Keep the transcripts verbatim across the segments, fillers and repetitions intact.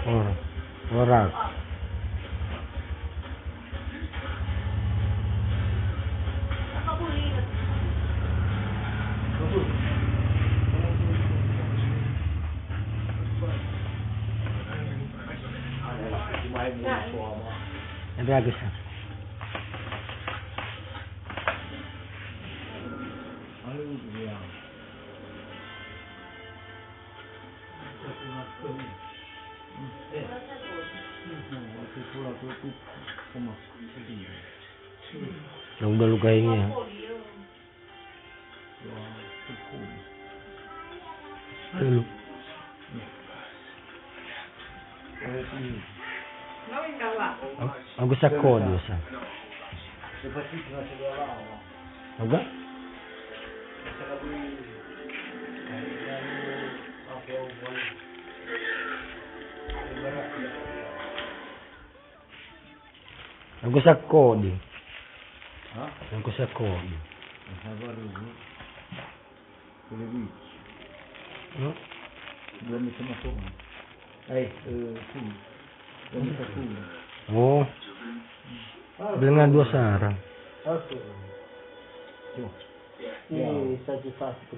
Ora. Ora. Ebe agus. Yang udah luka ini ya. Lalu. Agus akodi, sa. Aga? Agus akodi. Ha? Agus akodi. Sabar dulu. Boleh beli. Hmm? Belum bisa masuk. Eh, eh, sini. Belum bisa sini. Oh. Dengan dua sarang. Satu. Tuh. Ini satu satu.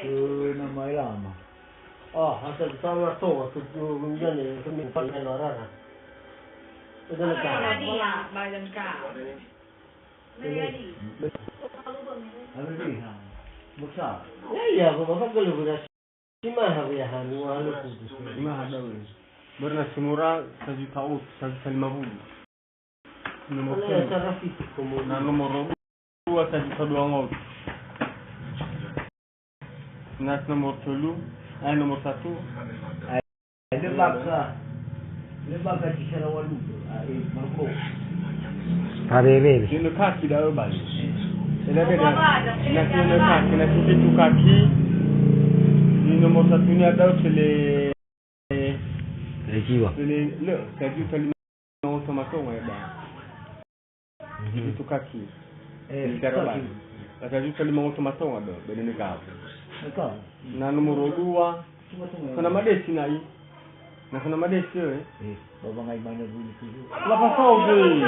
Eh, nama lama. Oh, asal kita orang tahu, waktu tu, hujan ni, kami pakai larang. Itu nak. Badan ka. Ini. Ada lebih, ha. Besar. Ya, ya, Bapak kalau berhasil. Lima hari ya, ha, dua hari putus. Lima hari. Pernah semurah sajuta ut, sajuta lima puluh. Nomor satu. Nah, nomor dua sajuta dua ratus. Nah, nomor telu, eh, nomor satu. Eh, lebaka. Lebaka di Sarawalu. Ah, eh, Maroko. Parere. Ini kaki dah balik. Ini beda. Nah, ini kaki, nah, itu kaki. Ini nomor satunya ada sele. Sele jiwa. Sele, le, sajuta lima ratus matonga ya, Bang. Mhm. Itu kaki. Eh, sekarang, Bang. Sajuta lima ratus matonga do, beda negara. Negara. Nah, nomor dua. Cuma tunggu. Kena madesi nai. Nah, kena madesi, eh. Eh, bawa ngai mana bunyi tu. Lapa saudi.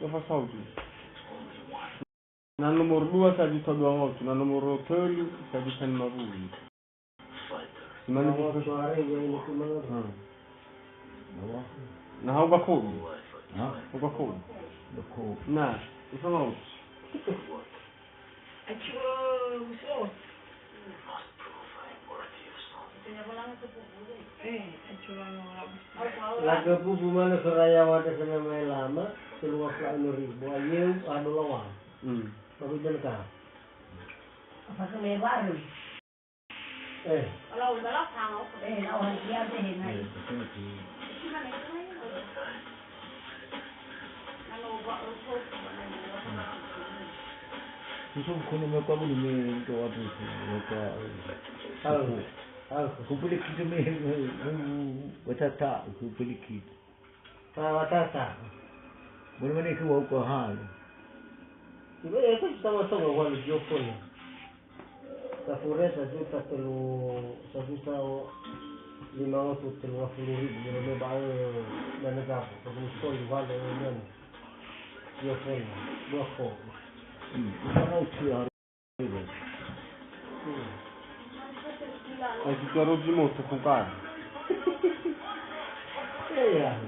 Lapa saudi. Nah, nomor dua sajuta dua ratus, nah, nomor telu sajuta lima puluh. Gimana? Nah, hau gakodu. Hah? Hau gakodu. Nah, itu mau. Lagö bubu manö Serayawa desa Mamae Lama, seluas la'ö ribu, ayeu ado lawang. Hmm. Baru idaneka. Apa kelebaran? Eh. Kalau udah lah, eh, lawan dia deh, nah. Eh, betul sih. Kusum kunu me kwa bulu me to atu me kwa. Au. Au. Kupiliki tu me, me, me, me, watata, kupiliki. Wa-, watata. Mana-mana ku wau kwa hal. Ibu ya tu sama-sama wal jopon. Safure sajuta telu, sajuta o-, lima ratus telu puluh ribu, biro me ba, eh, dana gabu, satu sekali, wale, eh, nian. Dua puluh, dua puluh. Hmm, bukan usia harus. Hmm. Ai, kita rugi moto, bukan? Iya.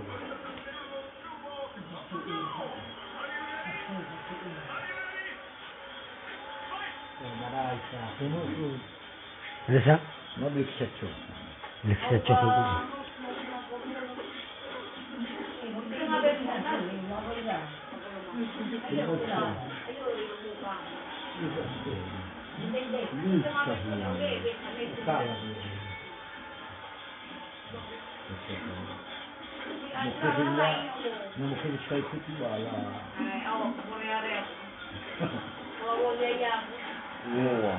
Resa? No, beli kecap. Beli kecap. Mua.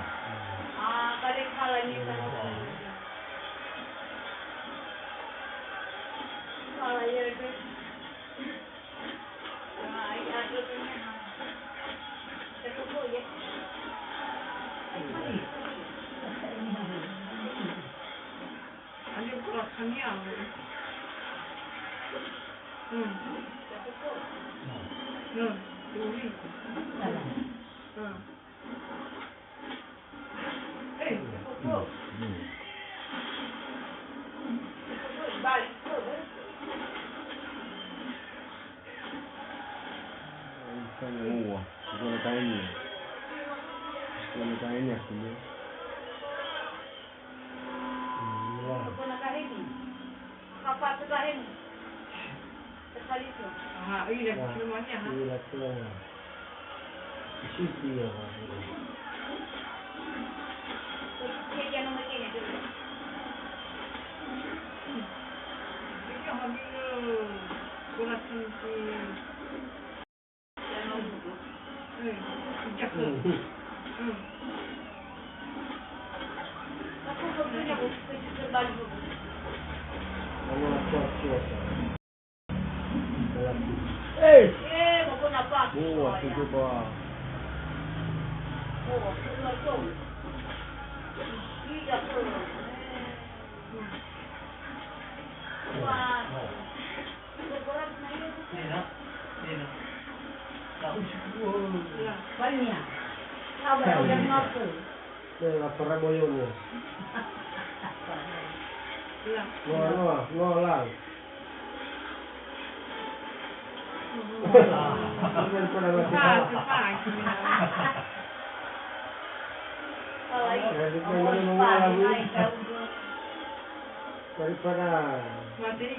Mua, sono caini. Sono caini aku ni. Mua. Aha, iya, ya. Semuanya, ha? Iya, semuanya. Isi dia, ha. Iya, ha, iya. Kurang sisi. Eh! Mua, coba. Tenia. Tenia. Paling ya. Apa yang masuk? Eh, lapar boyong ya. Noa, noa, noa lang. Bukan pada mati. Daripada. Mati.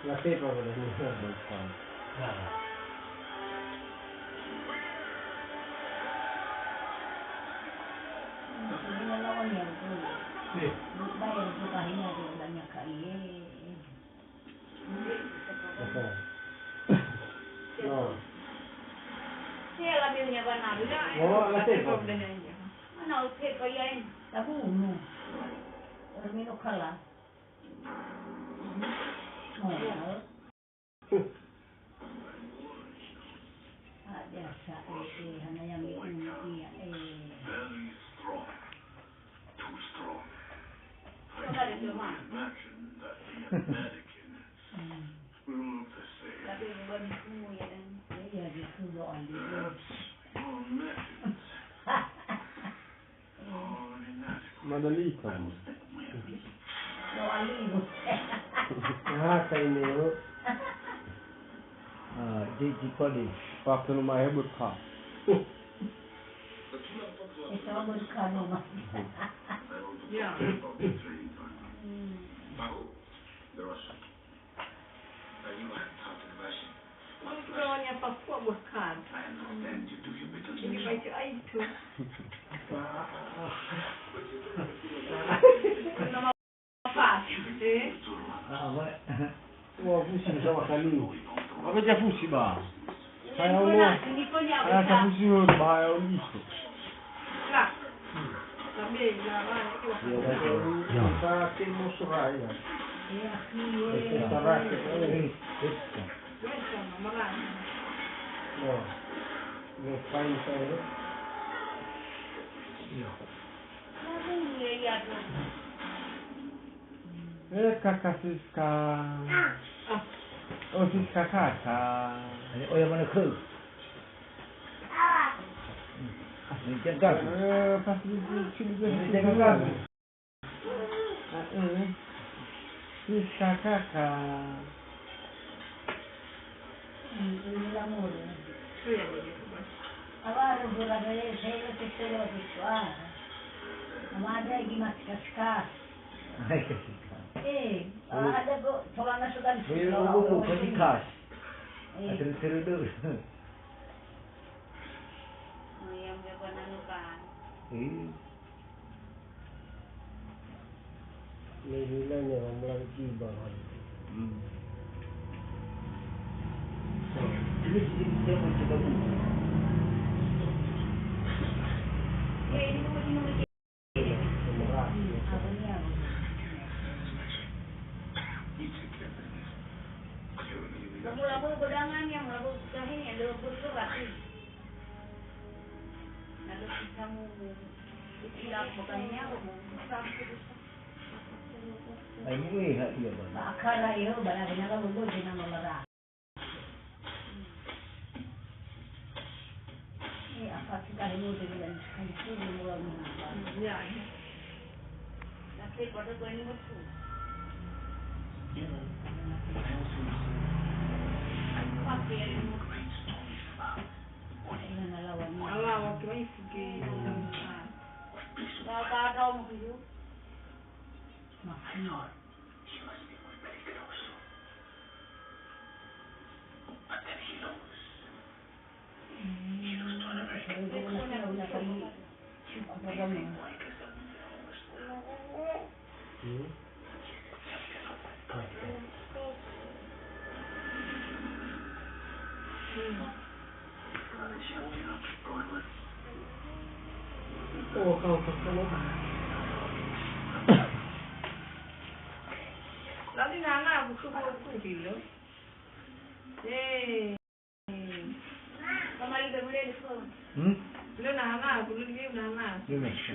La tepa pada ni. Iya. Bayar tu kahina tu banyak kali, eh. No. Saya lah dia punya bana. Oh, la tepa. Mana ote pa ya ini? Tabu, no. Orang meno kala. Oh, ya. Ah, biasa, eh, eh, hana yang itu, iya, eh. Very strong. Too strong. I can only imagine that the Americans will look the same. Perhaps your methods are inadequate. Madalika. I was that way at least. Ah, kaineo. Ah, di, di kodi. Pakai rumah hebat, Pak. Itu berkah rumah. Ya. Baru. There was But you have taught the version. Mami kurangnya Papua bukan. I understand you do your bit of Ini English. Baca itu. Nama apa? Eh? Ah, apa? Wah, pusing sama kali. Apa dia pusing, Bang? Hai, Allah. Ana tafusihu bahaya ul isu. Eh, Kaka Siska. Oh, Siska Kaka. Oya mana khöu? Ini jaga. Eh, pas ini, ini jaga. Ah, eh. Siska Kaka. Hmm, ini lamur. Iya, iya. Awa'ara gula gare selo seselo di suara. Amada igi mas kaskas. Hai kaskas. Eh, ada go tolana sudah di suara. Ini buku kaskas. Eh. Terus-terus dulu. Oh, yang berapa nanu kan? Iya. Nilai-nilainya orang Melayu tiba hari. Hmm. Ini sih, dia mau coba buka. Lamula-mula godangan yang melakukan ini, ada bergerak. Lalu kita mau Ai, mui ha ia ba. Ba akara io, ba la bina la bobo jina malara. Eh, apa kita ini dengan kan sini mulai mengapa? Ya, ya. Tapi pada gua ini betul. Pakai ilmu. Ini ngalawan. Ngalawan, cuma itu ke. Nah, tak ada mau hidup. Maksudnya. Lali nana aku ke bulu aku gila. Eh. Kembali ke bulu aku. Hmm? Lu nana aku, lu dia nana. Dia nana.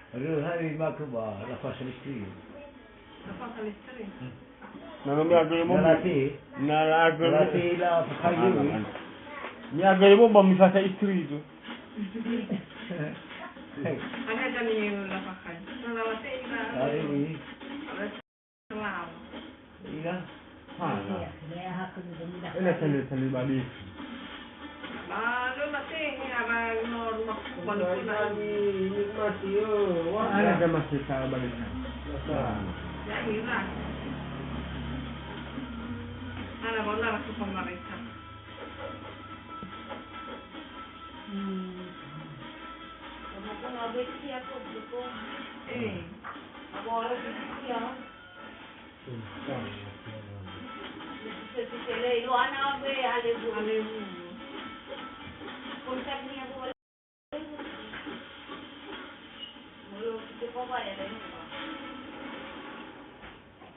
Röha ri maka ba lafasa listri. Lafasa listri. Na no mi'agölömo. Na lati. Na la'agölö. Lati la fakayu. Mi'agölömo ba mifasa istri itu. Ada kan ni lafasa. Na lati la. Lati. Ila. Hana. Ena tali, tali bali. Ba, lo mate, he, ara, no, rumah kuku, balu pun, nikmati, yo. Wah. Ada masih tak balik. Nah. Ya, ila. Ada, baru lah, aku pemerintah. Hmm. Kamu pun habis, ya, aku, aku. Eh. Aku harus, ya.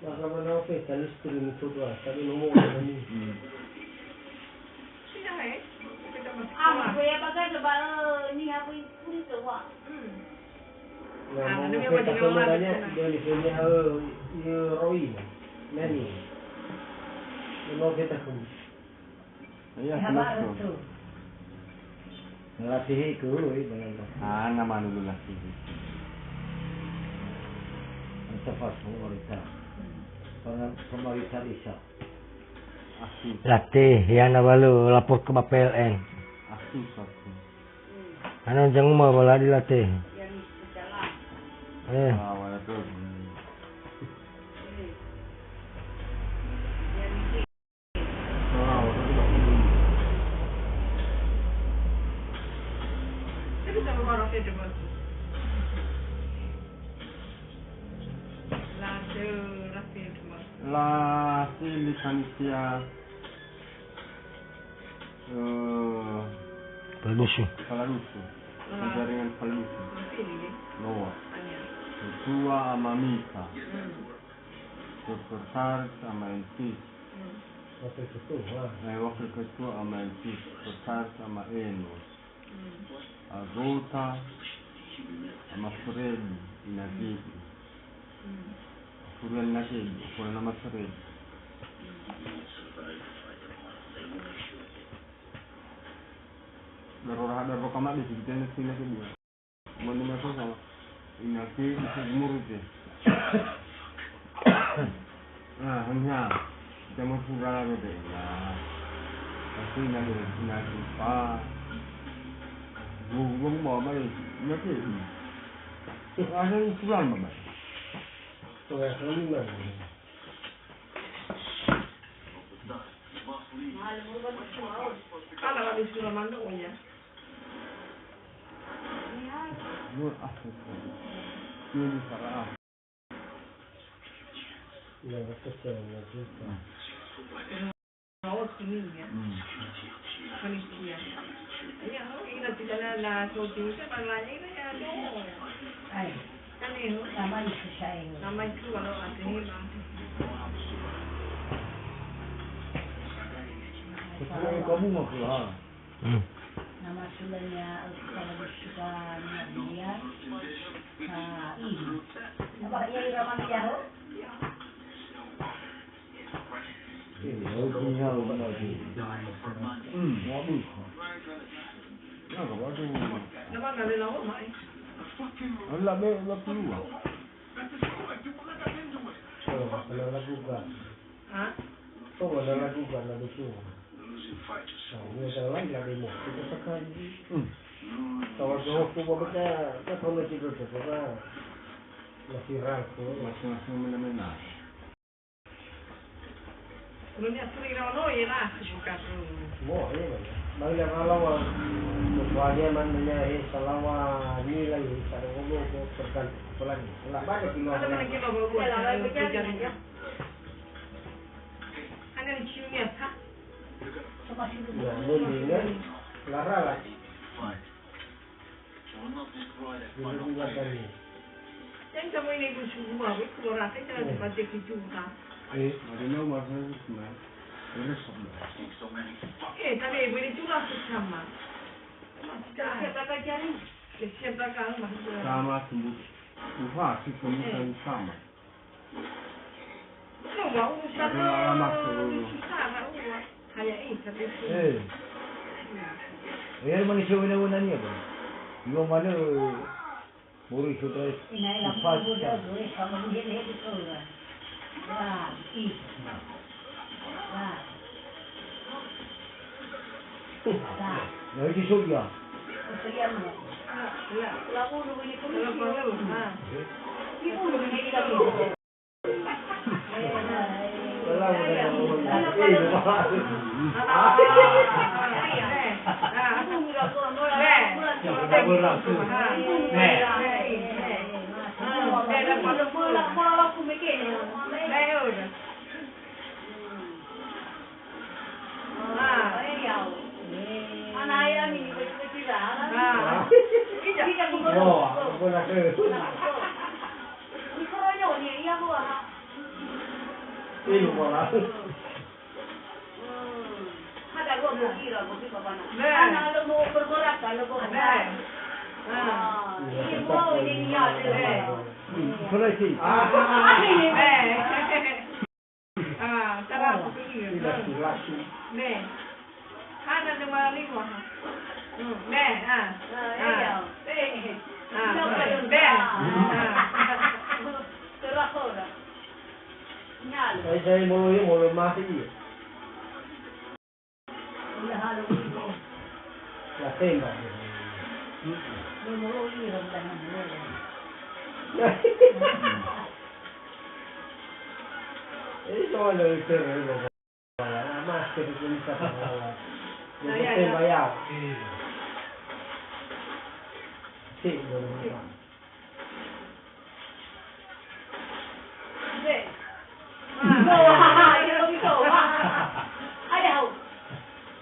Maka mana ofeta listrik ni foto, tapi nomor ni. Hmm. Sudah, eh? Kita masih sekolah. Ah, saya pakai sebab, eh, ni apa itu, itu, Wak. Hmm. Na, ah, mo feta khöma dania, dia ni fenya, eh, ye roi. Nani? Mo feta khöma. Iya, kenapa? Latihi ku, eh, dengan. Ah, nama dulu latihi. Anta pas pemerintah. Pernah pemerintah Isa. Asli. Latih, ya, na balu lapor ke ba P L N. Asli, asli. Ana janguma wala di latih. Eh. Ah, wala tu. La. Ili panitia, eh, Palalusu. Palalusu. Penjaringan Palalusu. Noa. Ketua Ama Mika. Sekretaris Ama Entis. Wakil ketua. Eh, wakil ketua Ama Entis. Sekretaris Ama Enos. Anggota Ama Fredi Inagedi. Furian Inagedi, furian Ama Fredi. Darora hadir roka made si kita ini sini kedua. Mana masa sama? Inagedi, umur itu. Nah, hanya kita mau pura lah bebe. Nah, pasti inagedi, inagedi pa. Gua, gua mau apa ya? Inagedi. Ada ukuran apa? Ala wa di sura mando ya. Ini para. Ya, betul, ya, betul. Mau sini ya. Panitia. Ya, oh, ina tidak na, na so tu saya malah ini ya, no. Ai. Kan ini. Nama itu saya. Nama itu kalau ada ni, Bang. Ketua kamu mah lah. Hmm. Nama sulanya kalau suka dia. Ah, ini. Apa ya, Irama dia, ho? Masing-masing mena-mena. Dunia suri rawa no ya lah, bukan. Mo, iya, Bang. Bang, ya, kalau, ah, kecuali aman, ya, eh, salawa nilai, sada ngomong, ke, perkan, apalagi. Lah, banyak di luar sana. Ada mana kita bawa buat, ada, ada, ada, ada. Ada di sini, ya, ha? Nah, mendingan, lara lah. Yang kamu ini ibu semua, ibu keluar apa, jangan dibaca ke juga. Eh, ada nama saya semua. Ini semua. Eh, tapi ibu ini juga aku sama. Siap bakal jari. Siap bakal, Mas. Sama, sembuh. Buha, si sembuh sama. Eh. Eh, mani sewena-wenania, Bang. Yo mana, eh, moroi sodara. Ya, itu so ya. Ah, cara aku pikir. Tidak lasu. Nih. Hana de malima. Hmm, nih, ah. Ah, iya. Ah, nih. Ah. Terus ora. Nyala. Saya, saya mau, mau lemah ini. Latemba. Eh, soal itu, eh, masker itu bisa pahala. Yang penting bayar. Sih, belum.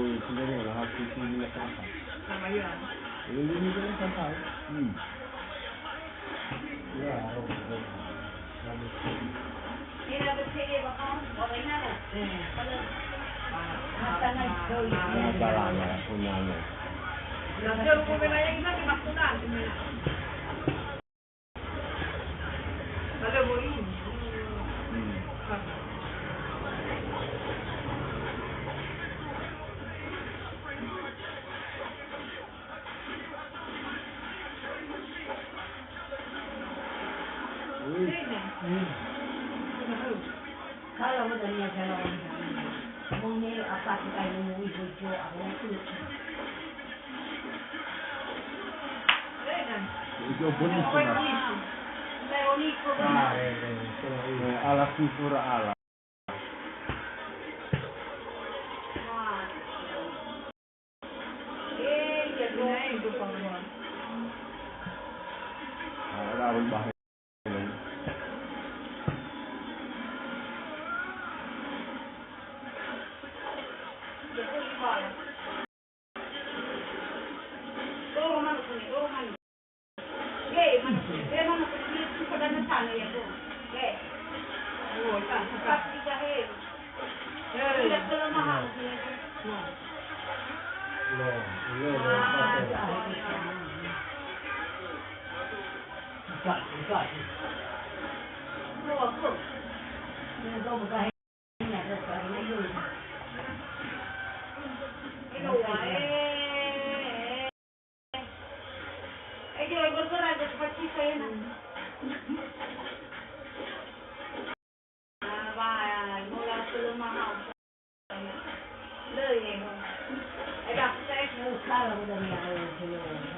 Kalau sendiri lah, aku sendiri lah, apa? Sama ya. Ini, ini kan tak tahu. Hmm. Ya, oh, oh. Kalau udah niat jalan, mungkin apa kita yang mau ibu itu, aku itu. Itu bonus, nah. Ah, eh, eh, eh, ala sifura ala.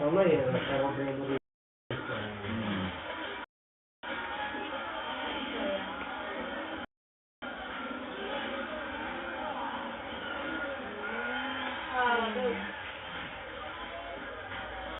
Mama ya,